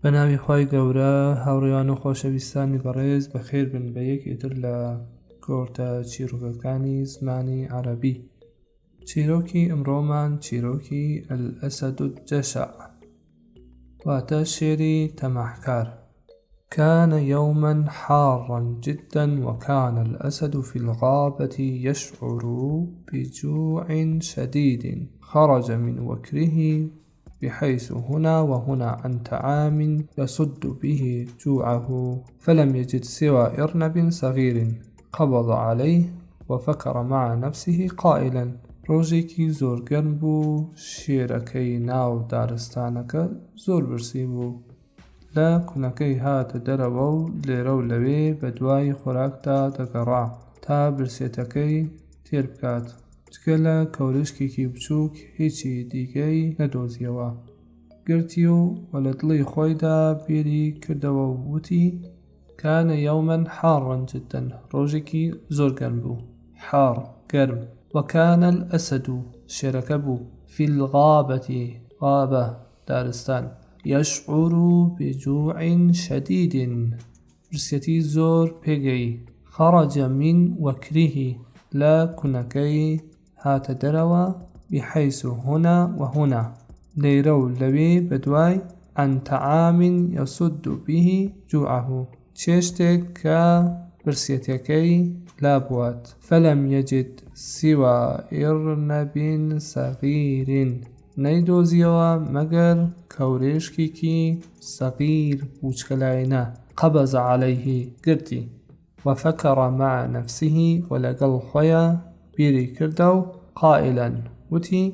بە ناوی خوای گەورە هاوڕێیان و خۆشەویستانی بەڕێز بەخێر بن بە یەکێ تر لە کۆرتە چیڕۆکەکانی زمانی عەرەبی. چیرۆکی ئمڕۆمان چیرۆکی الاسد الجشع واتە شێری تەماحکار. كان يوما حارا جدا وكان الأسد في الغابة يشعر بجوع شديد خرج من وكره بحيث هنا وهنا عن طعام يسد به جوعه فلم يجد سوى إرنب صغير قبض عليه وفكر مع نفسه قائلا ڕۆژێکی زۆر گەرم بوو شێرەکەی ناو دارستانەکە زۆر برسی بوو لە کونەکەی هاتە دەرەوە و لێرە و لەوێ بە دوای خۆراکدا دەگەڕا تا برسێتەکەی تێر بکات. جگە لە کەورشکێکی بچووک هیچی دیکەی نەدۆزیەوە. گرتی و و لە دڵی خۆیدا بیری کردەوە و وتی، كان يوما حارا جدا، ڕۆژێکی زۆر گەرم بوو. حار، گەرم. وكان الأسد، شێرەکە بوو، في الغابة، غابە، دارستان، يشعر بجوع شدید، برسیەتی زۆر پێگەیی، خرج من وکره، لە کونەکەی هاتە دەرەوە، بحیث هنا وهنا، لێرە و لەوێ بەدوای، عن طعام یسد به جوعه، چێشتێک کە برسیەتیەکەی لابوات، فلم یجد سوی ارنب صغیر، نەیدۆزیەوە مەگەر کەورێشکێکی صغیر وچکەلاینە، قبض علیه گرتی، وفکر مع نفسه و لەگەڵ خۆیا بیری کردەو، قائلا وتی،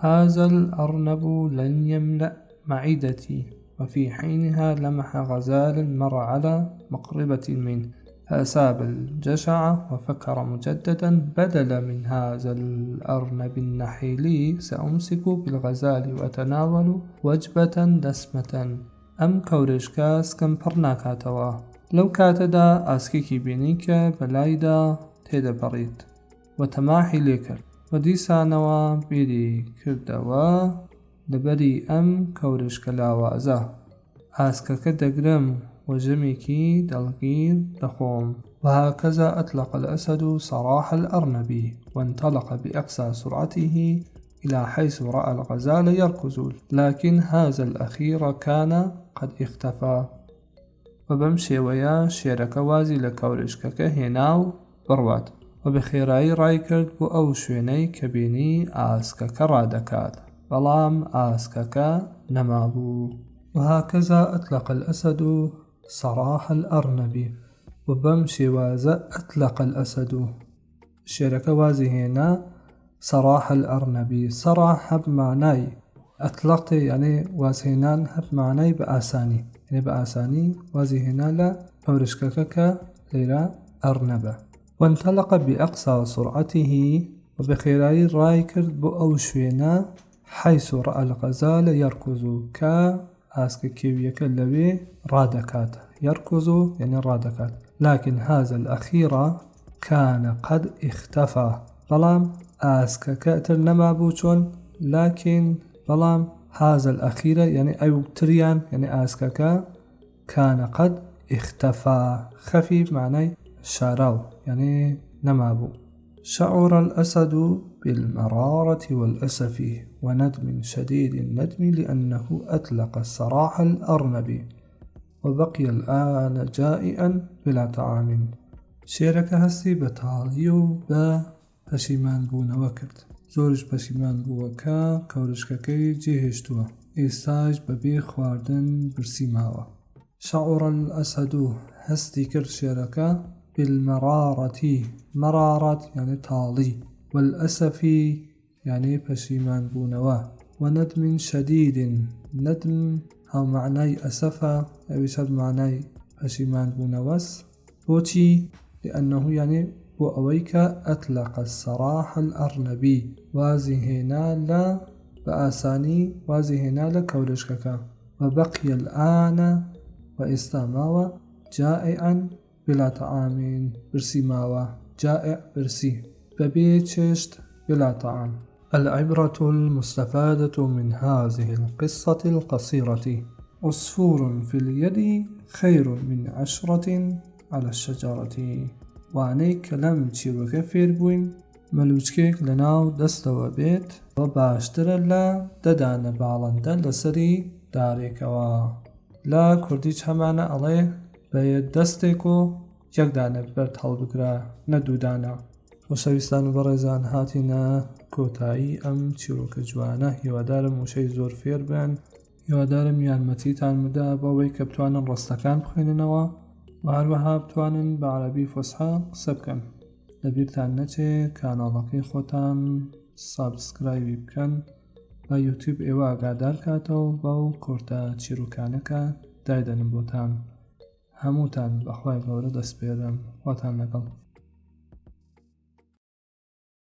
هذا الارنب لن یملأ معدتی، وفی حینها لمح غزالا مر علی مقربة منه فأصاب الجشع وفكر مجددا بدلا من هذا الأرنب النحيل سأمسك بالغزال وأتناول وجبة دسمة ئەم کەورێشکە سکم پڕ ناکاتەوە. لەو کاتەدا ئاسکێکی بینی کە بەلایدا تێدەپەڕیت و تەماحی لێکرد و دیسانەوە بیری کردەوە لەبەری ئەم کەورێشکە لاوازە ئاسکەکە دەگرم و ژەمێکی دڵگیر دەخۆم. وهكذا أطلق الأسد سراح الأرنب وانطلق بأقصى سرعته إلى حيث رأى الغزال يركض لكن هذا الأخير كان قد اختفى. و بەم شێوەیە شێرەکە وازی لە کەورێشکەکە هێنا و بڕوات و بە خێرایی ڕایکرد بۆ ئەو شوێنەی کە بینی ئاسکەکە ڕادەکات بەڵام ئاسکەکە نەمابوو. وهكذا أطلق الأسد سراح الأرنب و بەم شێوازە أطلق الأسد شێرەکە وازی هێنا سراح الأرنب سراح هەر مانای ئەتڵەق تێ یانێ وازهێنان هەر مانای بە ئاسانی یانێ بە ئاسانی وازی هێنا لە پەورشکەکە کە لێرە ئەرنەبە وانطلق بأقصى سرعته و بە خێرایی ڕای کرد بۆ ئەو شوێنە حيث رأى الغزال يركض کە ئاسکە کێویەکە لەوێ ڕادەکات يركض یعنی ڕادەکات لكن هذا الأخير كان قد اختفى بەڵام ئاسکەکە تر نەمابوو چۆن لكن بەڵام هذا الأخير یعنی ئەو تریان یعنی ئاسکەکە كان قد اختفى خفی معنای شاراو یعنی نەمابوو. شعر الأسد بالمرارة والأسف وندم شديد الندم لأنه أطلق سراح الأرنب وبقي الآن جائعا بلا طعام. شێرەکە هەستی بە تاڵی و بە پەشیمان بوونەوە کرد، زۆریش پەشیمان بووە کە کەورشکەکەی جێهێشتووە، ئێستاش بەبێ خواردن برسی ماوە. شعر الأسد هەستی کرد شێرەکە بالمرارة مەرارەت یانی تاڵی والأسف یانی پەشیمان بوونەوە وندم شدید ندم هاومەعنای ئەسەفە ئەویش هەر مەعنای پەشیمان بوونەوەس بۆچی لأنه یانی بۆ ئەوەی کە أطلق السراح الأرنبی وازی هێنا لە بە ئاسانی وازی هێنا لە کەورێشکەکە وبقی الآن و ئێستا ماوە جائعا بلا طعام برسی ماوە جائع برسی بەبێ چێشت بلا طعام. العبرة المستفادة من هذه القصة القصيرة. عصفور فی الید خیر من عشرة علی الشجرة وانەی کە لەم چیرۆکە فێر بووین، مەلوچکێک لەناو دەستەوە بێت ئەوە باشترە لە دە دانە باڵندە لەسەری دارێکەوە. لە کوردیش هەمانە ئەڵێ بە دەستێک و یەک دانە بەرد هەڵبگرە نە دوو دانە. خۆشەویستان و بەڕێزان هاتینە کۆتایی ئەم چیرۆکە جوانە هیوادارم وشەی زۆر فێر بن. هیوادارم یارمەتیتان بدا بەوەی کە بتوانن ڕستەکان بخوێننەوە و هەروەها بتوانن بە عەرەبی فوسحا قسە بکەن لەبیرتان نەچێ کاناڵەکەی خۆتان subscribe ی بکەن با یوتیوب ئێوە ئاگادار کاتەوە بەو کورتە چیرۆکانە کە دایدەنم بۆتان هەمووتان بەخوای گەورە دەسپێرم خواتان لەگەڵ.